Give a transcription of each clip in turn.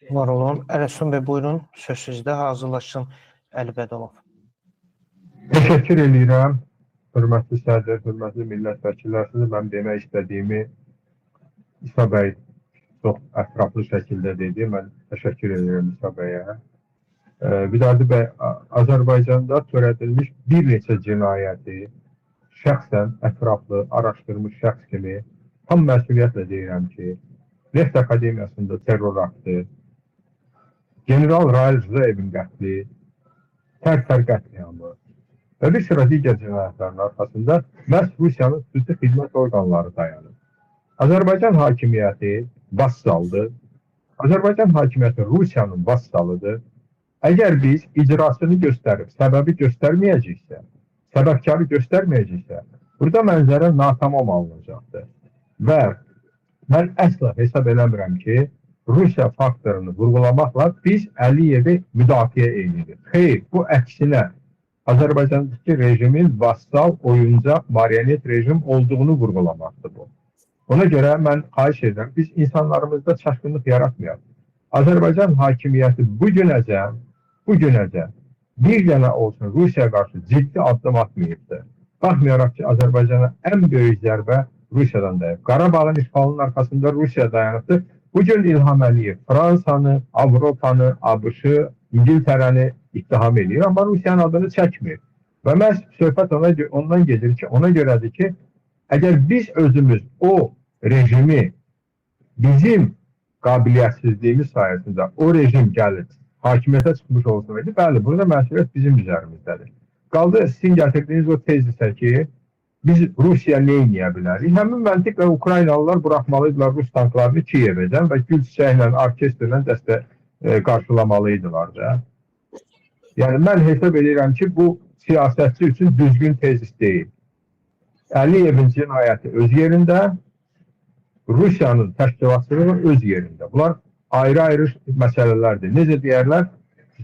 Var olun. Ələsum bəy, buyurun. Söz sizdə. Hazırlaşsın Əli Bədəlov. Təşəkkür eləyirəm. Hörmətli sədr, hörmətli millət vəkillər, sizi mən demək istədiyimi İsa bəy çox ətraflı şəkildə dedi. Mən təşəkkür edirəm İsa bəyə. Vidadi bəy, Azərbaycanda törədilmiş bir neçə cinayəti şəxsən ətraflı araşdırmış şəxs kimi tam məsuliyyətlə deyirəm ki, Neft Akademiyasında terror aktı, General Rail Rızayevin qətli, Tərtər qətliamı və bir sıra digər cinayətlərin arxasında məhz Rusiyanın xüsusi xidmət orqanları dayanır. Azərbaycan hakimiyyəti vassaldır. Azərbaycan hakimiyyəti Rusiyanın vassalıdır. Əgər biz icrasını göstərib, səbəbi göstərməyəcəksə, səbəbkarı göstərməyəcəksə, burada mənzərə natamam alınacaqdır. Və mən əsla hesab eləmirəm ki, Rusiya faktorunu vurğulamaqla biz Əliyevi müdafiə edirik. Xeyr, bu əksinə Azərbaycandakı rejimin vassal, oyuncaq, marionet rejim olduğunu vurğulamaqdır bu. Ona görə mən xahiş edirəm, biz insanlarımızda çaşqınlıq yaratmayaq. Azərbaycan hakimiyyəti bu günəcən bir dənə olsun Rusiyaya qarşı ciddi addım atmayıbdır. Baxmayaraq ki, Azərbaycana ən böyük zərbə Rusiyadan dəyib. Qarabağın işğalının arxasında Rusiya dayanıbdır. Bugün İlham Əliyev Fransanı, Avropanı, ABŞ-ı, İngiltərəni ittiham eləyir, amma Rusiyanın adını çəkmir. Və məhz söhbət ondan gedir ki, ona görədir ki, əgər biz özümüz o rejimi bizim qabiliyyətsizliyimiz sayəsində o rejim gəlir, hakimiyyətə çıxmış olsaydı, bəli, burada məsuliyyət bizim üzərimizdədir. Qaldı sizin gətirdiyiniz o tezisə ki, biz Rusiya nə edə bilərik? Həmin məntiqlə Ukraynalılar buraxmalıydılar Rus tanklarını Kiyevədən və gül çiçəklə, orkestrlə dəstə qarşılamalıydılar da. Yəni mən hesab edirəm ki, bu siyasətçi üçün düzgün tezis deyil. Əliyevin cinayəti öz yerində, Rusiyanın təşkilatçılığı öz yerində. Bunlar ayrı-ayrı məsələlərdir. Necə deyərlər?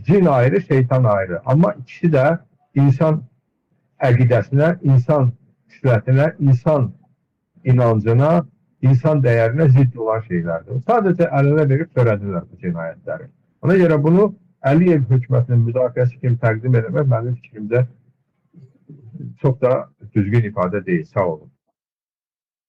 Cin ayrı, şeytan ayrı. Amma ikisi də insan əqidəsinə, insan xislətinə, insan inancına, insan dəyərinə zidd olan şeylərdir. Sadəcə əlinə verib törədirlər bu cinayətləri. Ona görə bunu Əliyev hökumətinin müdafiəsi kimi təqdim eləmək mənim fikrimcə çox da düzgün ifadə deyil. Sağ olun.